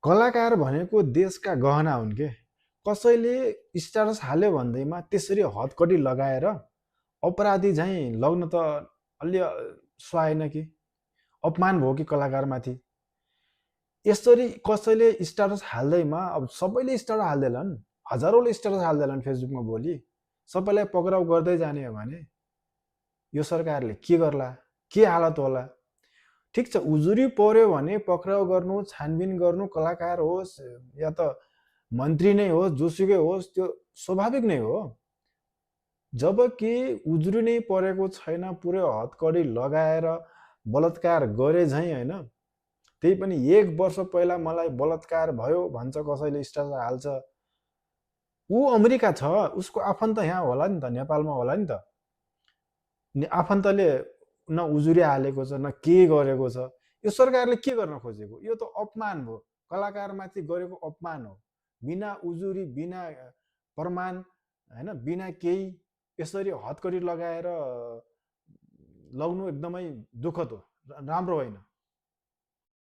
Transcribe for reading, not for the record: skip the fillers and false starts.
कलाकार भनेको देशका गहना हुन् के। कसैले स्ट्याटस हाल्यो भन्दैमा त्यसरी हतकडी लगाएर अपराधी झैँ लग्न त अलि सुहाएन कि। अपमान भयो कि कलाकारमाथि। यसरी कसैले स्ट्याटस हाल्दैमा अब सबैले स्ट्याटस हाल्दैनन्, हजारौँले स्ट्याटस हाल्दैनन् फेसबुकमा भोलि। सबैलाई पक्राउ गर्दै जाने हो भने यो सरकारले के गर्ला, के हालत होला। ठिक छ, उजुरी पर्यो भने पक्राउ गर्नु, छानबिन गर्नु, कलाकार होस् या त मन्त्री नै होस्, जोसुकै होस्, त्यो स्वाभाविक नै हो। जबकि उजुरी नै परेको छैन, पुरै हतकडी लगाएर बलात्कार गरे झैँ होइन। त्यही पनि 1 वर्ष पहिला मलाई बलात्कार भयो भन्छ, कसैले स्ट्याटस हाल्छ। ऊ अमेरिका छ, उसको आफन्त यहाँ होला नि त, नेपालमा होला नि त। आफन्तले न उजुरी हालेको छ, न के गरेको छ। यो सरकारले के गर्न खोजेको? यो त अपमान भयो, कलाकारमाथि गरेको अपमान हो। बिना उजुरी, बिना प्रमाण होइन, बिना केही यसरी हतकडी लगाएर लग्नु एकदमै दुःखद हो, राम्रो होइन।